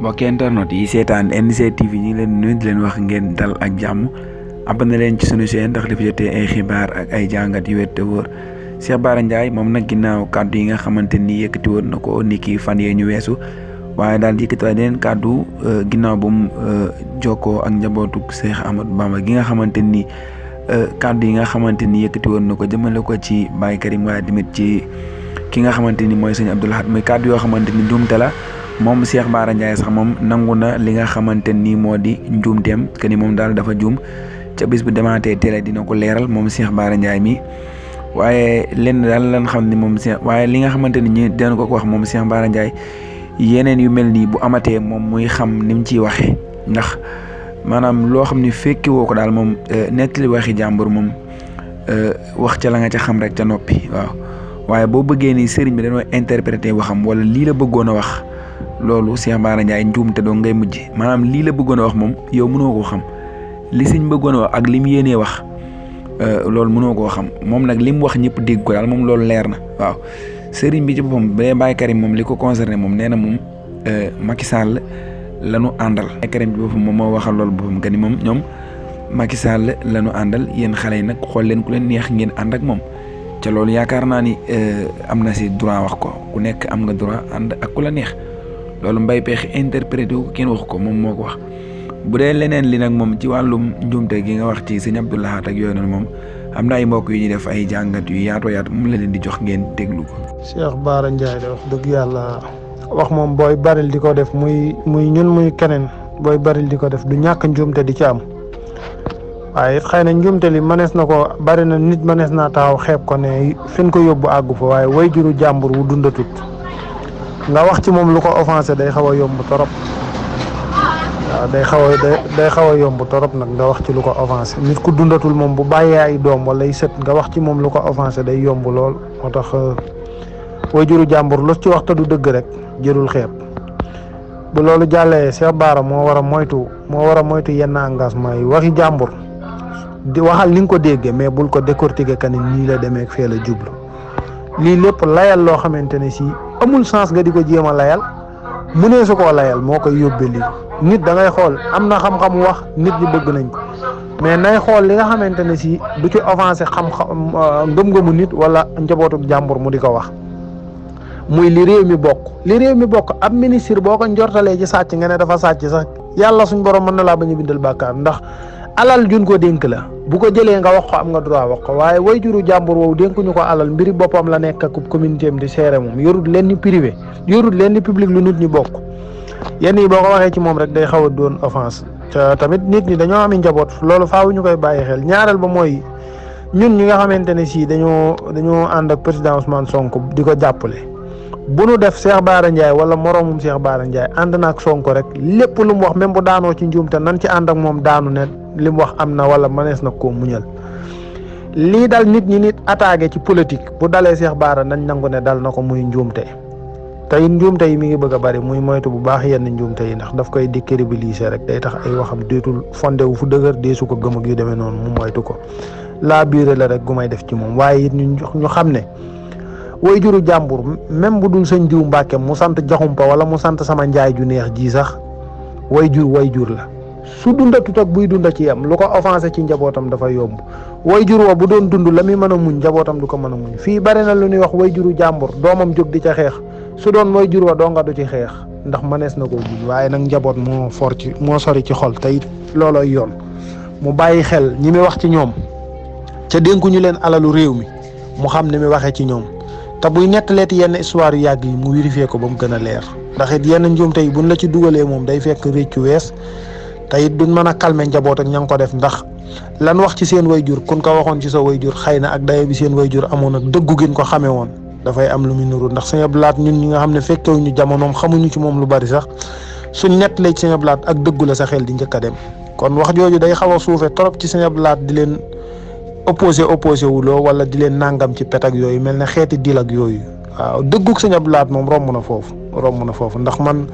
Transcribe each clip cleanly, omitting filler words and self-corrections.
mbokki internet yi seetaan NC TV ñu ngi leen nuyu di leen wax ngeen dal ak jàmm abonné leen ci sunu chaîne ndax dafa jotee ay xibaar ak ay jàngat yu wér te wóor Cheikh Bara Ndiaye moom nag ginnaaw kàddu yi nga xamante ni yëkkati woon na ko ni ki fan yee ñu weesu waaye daal di yëkkati yeneen kàddu ginnaaw bu mu jokkoo ak njabootu Cheikh Ahmadou Bamba gi nga xamante ni kàddu yi nga xamante ni yëkkati woon na ko jëmale ko ci Baye Karim waaye tamit ci ki nga xamante ni mooy sëñ Abdou Lahad muy kàddu yoo xamante ni njuumte la moom Cheikh Bara Ndiaye sax moom nangu na li nga xamante ni moo di njuumteem que ni moom daal dafa juum ca bis bu demaatee télé dina ko leeral moom Cheikh Bara Ndiaye mi waaye lenn daal lan xam ni moom Cheikh waaye li nga xamante ni ñi dina ko wax moom Cheikh Bara Ndiaye yeneen yu mel nii bu amatee moom muy xam ni mu ciy waxee ndax maanaam loo xam ni fekki woo ko daal moom nettali waxi jàmbur moom wax ca la nga ca xam rek ca noppi waaw waaye boo bëggee ni sëriñ bi dañoo interpréter waxam wala lii la bëggoon a wax loolu Cheikh Bara Ndiaye njuumte doo ngay mujj maanaam lii la bëggoon a wax moom yow mënoo koo xam li sëñ bëggoon a wax ak li mu yéenee wax loolu mënoo koo xam moom nag li mu wax ñëpp dégg ko daal moom loolu leer na waaw sëriñ bi ci boppam bu dee Baye Karim moom li ko concerné moom nee na moom Macky Sall la ñu àndal. Baye Karim bi boppam moom moo waxal loolu boppam que ni moom ñoom Macky Sall la ñu àndal yéen xale yi nag xool leen ku leen neex ngeen ànd ak moom ca loolu yaakaar naa ni am na si droit wax ko ku nekk am nga droit ànd ak ku la neex. loolu mbay pexe interprété wu kenn waxu ko moom moo ko wax bu dee leneen li nag moom ci wàllum njuumte gi nga wax ci sëñ Abdou Lahad ak yooyu noonu moom am na ay mbokk yu ñuy def ay jàngat yu yaatoo yaatu moom la leen di jox ngeen déglu ko. Cheikh Bara Ndiaye de wax dëgg yàlla wax moom booy baril di ko def muy ñun muy keneen booy baril di ko def du ñàkk njuumte di ci am waaye it xëy na njuumte li mënees na ko bari na nit mënees naa taxaw xeeb ko ne fen ko yóbbu àggu fa waaye way juru jàmbur wu dundatut nga wax ci moom lu ko offensé day xaw a yomb torop waaw day xaw a yomb torop nag nga wax ci lu ko offensé nit ku dundatul moom bu bàyyee ay doom wala ay sët nga wax ci moom lu ko offensé day yomb lool moo tax wajuru jàmbur lu ci wax te du dëgg rek jërul xeeb bu loolu jàllee Cheikh Bara moo war a moytu yenn engagement yi waxi jàmbur di waxal ni nga ko déggee mais bul ko décortiquer que ni nii la demee ak fee la jublu lii lépp layal loo xamante ne si amul sens nga di ko jéem a layal mu ne su koo layal moo koy yóbbee lii nit da ngay xool am na xam-xam wax nit ñi bëgg nañ ko mais nay xool li nga xamante ne si du ci avancé xam-xam ngëm-ngëmu nit wala njabootu jàmbur mu di ko wax muy li réew mi bokk ab ministre boo ko njortalee ci sàcc nga ne dafa sàcc sax yàlla suñ borom mën na laa bañ a bindal bàkkaar ndax alal jun ko dénk la bu ko jëlee nga wax ko am nga droit wax ko waaye way juru jàmbur woowu dénkuñu ko alal mbiri boppam la nekk ak communauté am di seere moom yorut leen ni privé yorut leen ni public lu nit ñi bokk yenn yi boo ko waxee ci moom rek day xaw a doon offense te tamit nit ñi dañoo am njaboot loolu faaw ñu koy bàyyi xel ñaareel ba mooy ñun ñi nga xamante ne si dañoo ànd ak président Ousmane Sonko di ko jàppale bu nu def Cheikh Bara Ndiaye wala moroomum Cheikh Bara Ndiaye ànd na ak Sonko rek lépp lu mu wax même bu daanoo ci njuumte nan ci ànd ak moom daanu ne li mu wax am na wala mënees na koo muñal lii dal nit ñi nit attaqué ci politique bu dalee Cheikh Bara nañ nangu ne dal na ko muy njuumte te it njuumte yi mi ngi bëgg a bari muy moytu bu baax yenn njuumte yi ndax daf koy décrédibiliser rek day tax ay waxam deetul fondé wu fu dëgër deesu ko gëm ak yu demee noonu mu moytu ko laa biire la rek gu may def ci moom waaye it ñu xam ne way juru jàmbur même bu dul sëñ diw Mbàkke mu sant Jaxumpa wala mu sant sama njaay ju neex ji sax way jur la su dundatut ak buy dunda ci yam lu ko offensé ci njabootam dafa yomb way jur wa bu doon dund la muy mën a muñ njabootam du ko mën a muñ fii bari na lu ñuy wax way juru jàmbur doomam jóg di ca xeex su doon way jur wa doo nga du ci xeex ndax mënees na koo muñ waaye nag njaboot moo sori ci xol te it loolooy yoon mu bàyyi xel ñi muy wax ci ñoom ca dénkuñu leen alalu réew mi mu xam ni muy waxee ci ñoom te buy nettaleeti yenn histoire yu yàgg yi mu vérifié ko ba mu gën a leer ndax it yenn njuumte yi buñ la ci dugalee moom day fekk réccu wees te it duñ mën a calmer njaboot ak ña ngi ko def ndax lan wax ci seen wayjur kun ko waxoon ci sa wayjur xëy na ak dayo bi seen wayjur amoon ak dëggu gin ko xamee woon dafay am lu muy nuru ndax Sëñ Abdou Lahad ñun ñi nga xam ne fekkewuñu jamonoom xamuñu ci moom lu bari sax suñ nettalee ci Sëñ Abdou Lahad ak dëggu la sa xel di njëkk a dem kon wax jooju day xaw a suufe trop ci Sëñ Abdou Lahad di leen opposé wuloo wala di leen nangam ci pet ak yooyu mel ne xeeti dil ak yooyu waaw dëggug Sëñ Abdou Lahad moom romb na foofu ndax man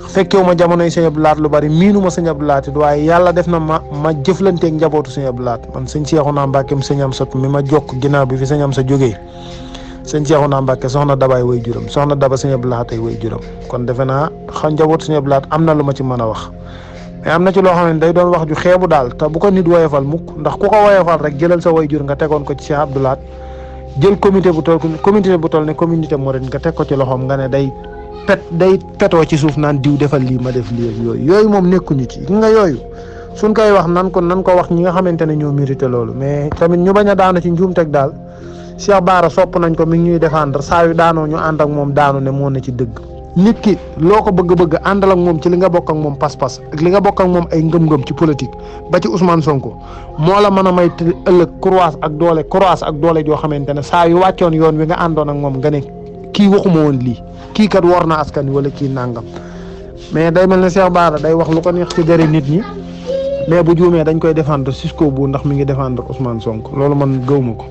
fekkewu ma jamonoy Sëñ Abdou Lahad lu bari miinu ma Sëñ Abdou Lahad it waaye yàlla def na ma jëflanteeg njabootu Sëñ Abdou Lahad man sëñ Seexuna Mbàkkeem sëñ Amsatu mi ma jokk ginnaaw bi fi sëñ Amsa jógee sëñ Cheikhouna Mbacké soxna Dabaay way juram soxna Daba sëñ Abdou Lahat ay way juram kon defe naa njaboot sëñ Abdou Lahat am na lu ma ci mën a wax mais am na ci loo xam ne day doon wax ju xeebu daal te bu ko nit woyofal mukk ndax ku ko woyofal rek jëlal sa way jur nga tegoon ko ci Cheikh Abdou Lahat jël communauté bu toll ne communauté mouride nga teg ko ci loxoom nga ne day petoo ci suuf naan diw defal lii ma def lii ak yooyu moom nekkuñu ci nga yooyu suñ koy wax nan ko wax ñi nga xamante ne ñoo mérité loolu mais tamit ñu bañ a daanu ci njuum teg daal Cheikh Bara sopp nañ ko mi ngi ñuy défendre saa yu daanoo ñu ànd ak moom daanu ne moo na ci dëgg nit ki loo ko bëgg àndal ak moom ci li nga bokk ak moom pas-pas ak li nga bokk ak moom ay ngëm-ngëm ci politique ba ci Ousmane Sonko moo la mën a may ëllëg croise ak doole joo xamante ne saa yu wàccoon yoon wi nga àndoon ak moom nga ne kii waxuma woon lii kii kat war na askan wi wala kii nàngam mais day mel ne Cheikh Bara day wax lu ko neex ci deri nit ñi mais bu juumee dañ koy défendre jusqu'au bout ndax mi ngi défendre Ousmane Sonko loolu man gëwuma ko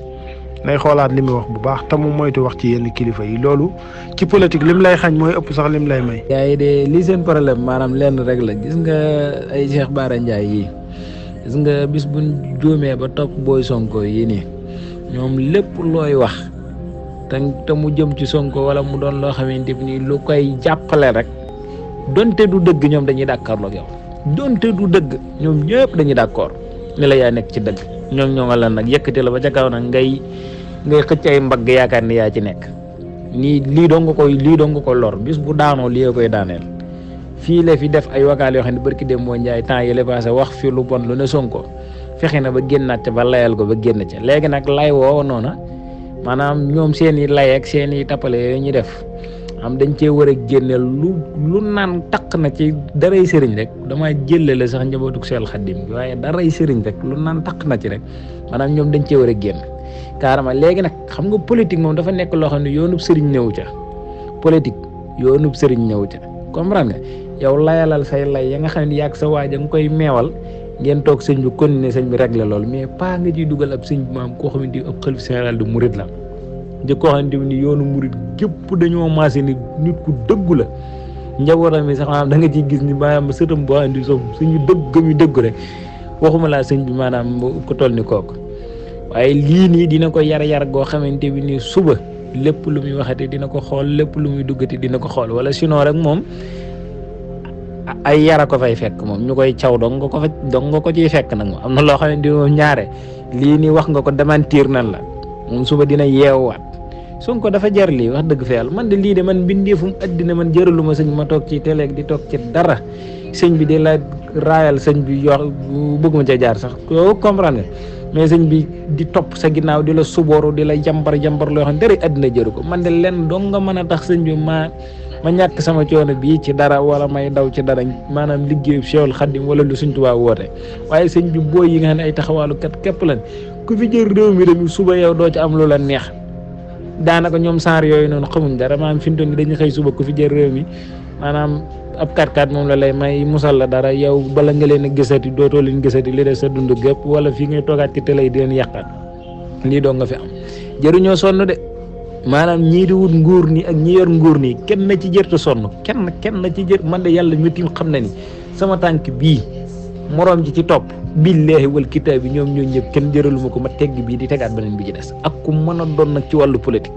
nay xoolaat li muy wax bu baax te mu moytu wax ci yenn kilifa yi loolu ci politique lim lay xañ mooy ëpp sax lim lay may. gars yi de lii seen problème maanaam lenn rek la gis nga ay Cheikh Bara Ndiaye yii gis nga bis buñ juumee ba topp booy Sonko yi nii ñoom lépp looy wax te mu jëm ci Sonko wala mu doon loo xamante ni lu koy jàppale rek donte du dëgg ñoom dañuy d'accord ak yow donte du dëgg ñoom ñëpp dañuy d'accord ni la yaa nekk ci dëgg ñoo nga lan nag yëkkati la ba ca kaw nag ngay xëcc ay mbagg yaakaar ni yaa ci nekk nii lii doo nga ko lor bis bu daanoo lii koy daaneel fii la fi def ay wakaal yoo xam ne barki dem moo njaay temps yële passé wax fi lu bon lu ne Sonko fexe na ba génnaat ca ba layal ko ba génn ca léegi nag lay woo noona maanaam ñoom seen i lay ak seen i tappale yooyu ñuy def am dañ cee war a génneel lu naan taq na ci daray sëriñ rek dama jëlale sax njabootuk Seex Xaadim bi waaye daray sëriñ rek lu naan taq na ci rek maanaam ñoom dañ cee war a génn carrément léegi nag xam nga politique moom dafa nekk loo xam ne yoonub sëriñ ñëw ca politique yoonub sëriñ ñëw ca comprendre nga yow layalal say lay ya nga xam ne yàgg sa waaja nga koy meewal ngeen toog sëñ bi continuer sëñ bi régler loolu mais pas nga ciy dugal ab sëñ bi maam koo xam ne ab xalifa général de murid la di koo xam ne ni yoonu murid gépp dañoo maase ni nit ku dëggu la njabootam yi sax maanaam da nga ciy gis ni maanaam sëtam boo andi so suñu dëgg rek waxuma laa sëñ bi maanaam ko toll ni kooku waaye lii nii dina ko yar goo xamante bi ni suba lépp lu muy waxati dina ko xool lépp lu muy duggati dina ko xool wala sinon rek moom ay yara ko fay fekk moom ñu koy caw dong nga ko ciy fekk nag moom am na loo xamante ni moom ñaare lii nii wax nga ko démentir nan la moom suba dina yeewaat Sonko dafa jar lii wax dëgg fa yàlla man de lii de man mbindeefum addina man jëralu ma sëñ ma toog ci télé di toog ci dara sëñ bi de la raayal sëñ bi yoo bëgg ma ca jaar sax yow comprendre nga mais sëñ bi di topp sa ginnaaw di la subooru di la jambar loo xam ne dara addina jëru ko man de len dong nga mën a tax sëñ bi ma ñàkk sama coono bii ci dara wala may daw ci dara maanaam liggéeyu Seexul Xaadim wala lu Sëñ Tuubaa woote waaye sëñ bi booy yi nga xam ne ay taxawaalu kat képp lan ku fi jël réew mi tamit suba yow doo ci am lu la neex daanaka ñoom saar yooyu noonu xamuñ dara maanaam fi mu toll nii dañuy xëy suba ku fi jël réew mi maanaam ab 4x4 moom la lay may musal la dara yow bala nga leen a gisati dootoo leen gisati li des sa dund gépp wala fii ngay toogaat ci télé yi di leen yàqaat lii doo nga fi am jëruñoo sonn de maanaam ñii di wut nguur nii ak ñi yor nguur nii kenn na ci jërta sonn kenn na ci jër man de yàlla métti xam na ni sama tànk bii moroom ji ci topp billaahi wal kitaab bi ñoom ñoo ñëpp kenn jëraluma ko ma tegg bii di tegaat beneen bi ci des ak ku mën a doon nag ci wàllu politique